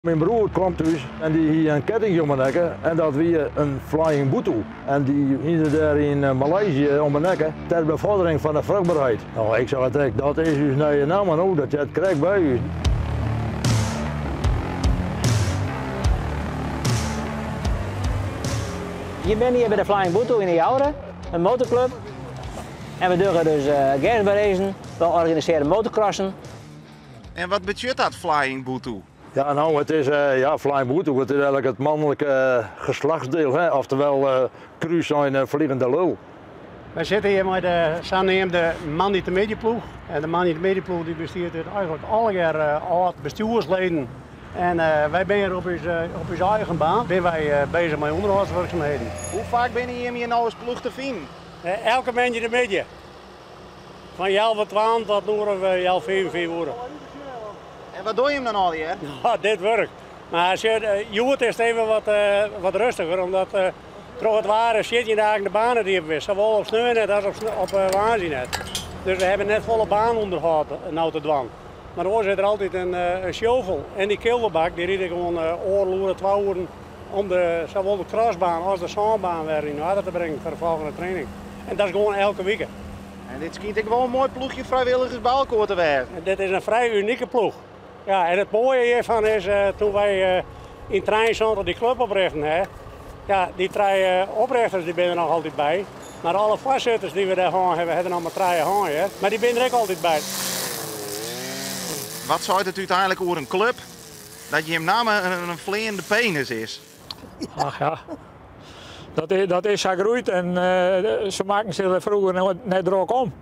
Myn broer kwam thús en dy hie in kettingje om 'e nekke en dat wie in Flying Butu. En dy hiene se dêr yn Maleisië om 'e nekke ter bevordering fan de vruchtbaarheid. No, ik sei direkt, dat is ús nije namme no, dat heart krekt by ús. Je binne hjir by de Flying Butu yn 'e Joure, in motorklup. En we dogge dus gersberezen, we organisearje motorcrossen. En wat betsjut dat, Flying Butu? Ja, no, it is, ja, Flying Butu, it is eigentlik it manlike geslachtsdiel, hè, oftewel krús sein vliegende lul. Wy sitte hjir mei de saneamde moandeitemiddeiploech. En de moandeitemiddeiploech dy bestiet út eigentlik allegear âld bestjoersleden. En wy binne hjir op ús, op ús eigen baan binne wy bezich mei ûnderhâldswurksumheden. Hoe faak binne jim hjir no as ploech te finen? Elke moandeitemiddei. Fan healwei twaen tot in oere of healwei fiven, fiif oere. En wat dogge jim dan allegear? Ja, dit wurk. Mar sjoch, hjoed is it even wat, wat rêstiger, omdat troch it waar is 14 dagen de baan net iepen west. Sawol op sneon net as op, op woansdei net. Dus we hawwe net folle baanûnderhâld no te dwaan. Mar oars is der altyd in, in shovel en dy kilderbak dy ride gewoan oardel oere, twa oeren om de, sawol de crossbaan as de sânbaan wer yn oarder te bringen foar de folgjende training. En dat is gewoan elke wike. En dit skynt ek wol in moai ploechje frijwilligers by elkoar te wêzen. Dit is in frij unike ploech. Ja, en it moaie hjirfan is, toen wy yn trijeensantich dy klup oprjochten ha, ja, dy trije oprjochters dy binne der noch altyd by. Mar alle foarsitters dy't we dêr hân hawwe, hawwe der noch mar trije hân hear. Mar dy binne der ek altyd by. Wat seit it úteinlik oer in klup dat jim namme in fleanende penis is? Ach ja, dat is, dat is sa groeid en se makken sich der froeger net drok om.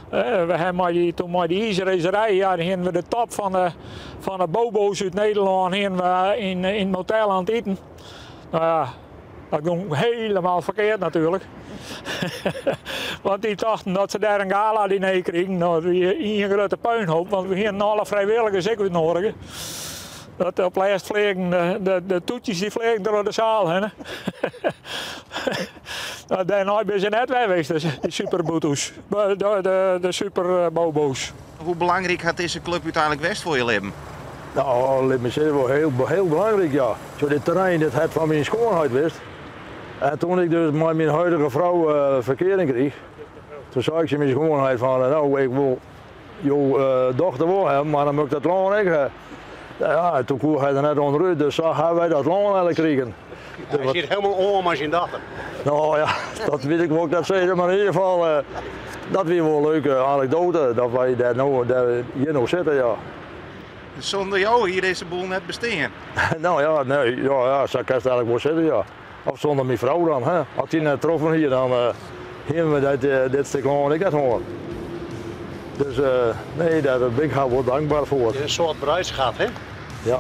We hawwe mei dy, toen mei de iisracerijen, ja, hienen we de top fan de, fan de bobo's út Nederlân hienen we yn, yn it motel oan it iten. No ja, dat gong helemaal ferkeard natuerlik. Want dy tochten dat se dêr in gala-diner krigen. No, it wie ien grutte puinhoop, want we hienen alle frijwilligers ek útnoadige. Dat op lêst fleagen de, de toetjes dy fleagen troch de saal hinne. Nou, dêrnei binne se net wer west, de superboetoes, de, de, de superbobo's. Hoe belangryk hat dizze klup úteinlik west foar je libben? No, lit my sizze, wol hiel, hiel belangryk, ja. Zo dit terrein, dit hat fan myn skoanheit west. En toen ik dus mei myn huidige frou ferkearing krieg, toen sei ik tsjin myn skoanheit fan, no, ik wol Jo dochter wol hawwe, mar dan moat ik dat lân ek hawwe. Ja, toen koe hy der net ûnderút, dus sa hawwe wy dat lân eigentlik krigen. Hy siet helemaal oan mei syn dochter. No ja, dat wit ik wol ik net sizze, mar yn ieder gefal, dat wie wol in leuke anekdoate, dat wy dêr no, dêr hjir no sitte, ja. Sûnder jo hie dizze boel net bestean. No ja, nee, ja, ja, sa kinst eigentlik wol sizze, ja. Of sûnder myn frou dan, hè. As dy net troffen hie, dan hienen we dit, dit stik lân ek net hân. Dus nee, dêr bin ik har wol dankber foar. In soart bruidsschat, hè? Ja.